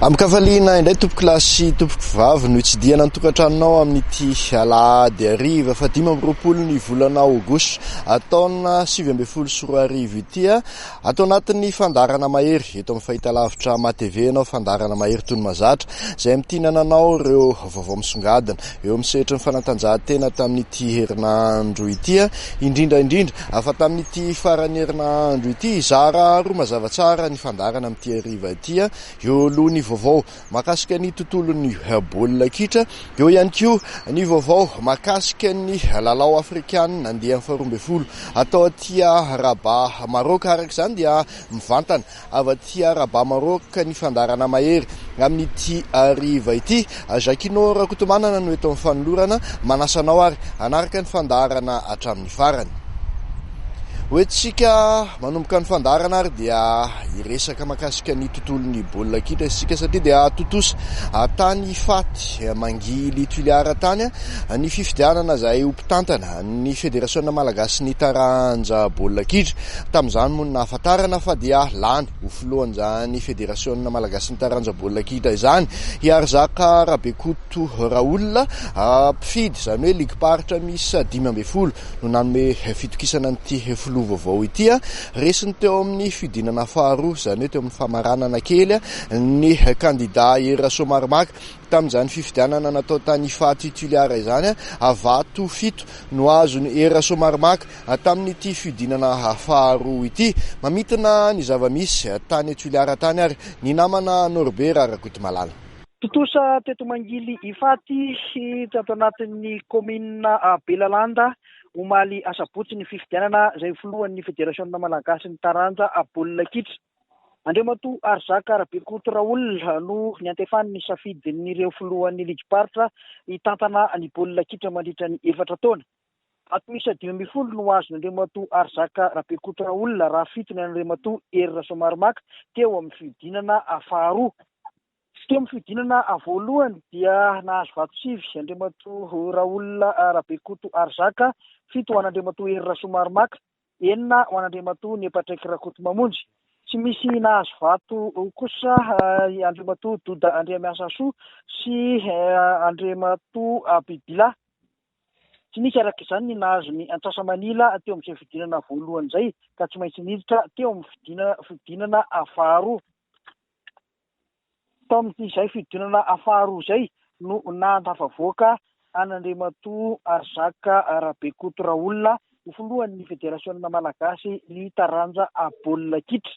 Amin-kafaliana indray tompokolahy sy tompokovavy no hitsidihana ny tokantranonao amin'ity alahady hariva faha 25 ny volana aogositra taona 2019 ity. Ato anatin'ny fandaharana mahery eto amin'ny fahitalavitra MATV ianao, fandaharana mahery toy ny mahazatra izay mitinana anao ireo vaovao misongadina eo amin'ny sehatry ny fanatanjahantena tamin'ity herinandro ity, indrindra indrindra fa tamin'ity faran'ny herinandro ity. Hizara roa mazava tsara ny fandaharana amin'ity hariva ity. Eo aloha ny vaovao mahakasika ny tontolon'ny baolina kitra, eo ihany koa ny vaovao mahakasika ny lalao afrikanina andiany faha-12 atao aty Rabat Maroc. Araka izany dia mivantana avy aty Rabat Maroc ny fandaharana mahery amin'ity hariva ity. Jacquinot Rakotomanana no eto amin'ny fanolorana, manasa anao ary hanaraka ny fandaharana hatramin'ny farany. Hoentintsika manomboka ny fandaharana ary dia hiresaka mahakasika ny tontolon'ny baolina kitra isika satria dia tontosa tany Ifaty Mangily Toliara tany ny fifidianana izay ho mpitantana ny federasiona malagasy ny taranja baolina kitra. Tamin'izany moa no nahafantarana fa dia lany ho filohan'izany federasiona malagasy ny taranja baolina kitra izany i Harizaka Rabekoto Raoul, mpifidy izany hoe ligim-paritra miisa 15 no nanome fitokisana an'ity filoha vaovao ity. Resiny teo amin'ny fihodinana faharoa, izany hoe teo amin'ny famaranana kely, ny kandida Hery Rasoamaromaka tamin'izany fifidianana natao tany Ifaty Toliara izany. Vato 7 no azon'i Hery Rasoamaromaka tamin'ity fihodinana faharoa ity. Mamintina ny zava-misy tany Toliara tany ary ny namana Norbert Rakotomalala. Tontosa teto Mangily Ifaty tato anatin'ny kaominina Belalanda omaly asabotsy ny fifidianana izay filohan'ny federasiona malagasy ny taranja baolina kitra. Andriamatoa Harizaka Rabekoto Raoul no niantefany ny safidin'ireo filohan'ny ligim-paritra hitantana ny baolina kitra mandritra ny efatra taona. Vato miisa 15 no azon'Andriamatoa Harizaka Rabekoto Raoul raha 7 ny an'Andriamatoa Hery Rasoamaromaka teo amin'ny fihodinana faharoa. Teo amin'ny fihodinana voalohany dia nahazo vato 9 Andriamatoa Raoul Rabekoto Harizaka, 7 ho an'Andriamatoa Hery Rasoamaromaka, 6 ho an'Andriamatoa Nepatraiky Rakotomamonjy. Tsy misy nahazo vato kosa Andriamatoa Doda Andriamiasasoa sy Andriamatoa Bibila. Tsy nisy araka izany ny nahazo ny antsasa-manila teo amin'izay fihodinana voalohany izay ka tsy maintsy niditra teo amin'ny fihodinana faharoa. Tao amin'izay fihodinana faharoa izay no nahatafavoaka an'Andriamatoa Harizaka Rabekoto Raoul ho filohan'ny federasiona malagasy ny taranja baolina kitra.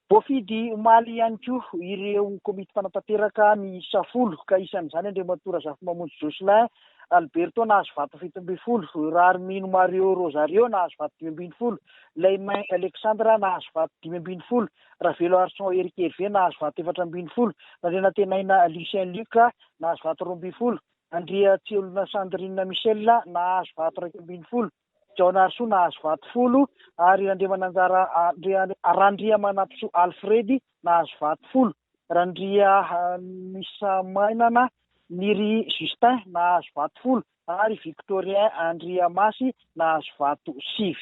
Voafidy omaly ihany koa ireo komity mpanatanteraka miisa 10 ka isan'izany Andriamatoa Razafimamonjy Jocelyn Alberto nahazo vato 17, Raharimino Mario Rosario nahazo vato 15, Laimain Alexandre nahazo vato 15, Ravelo Arson Eric Hervé nahazo vato 14, Randrianantenaina Lucien Luc nahazo vato 12, Andriatsiolona Sandrine Michel nahazo vato 11, Jaonarisoa nahazo vato 10 ary Randriamananjara Randriamanampisoa Alfred nahazo vato 10, Randriamisamainana Niry Justin nahazo vato 10 ary Victorien Andriamasy nahazo vato 9.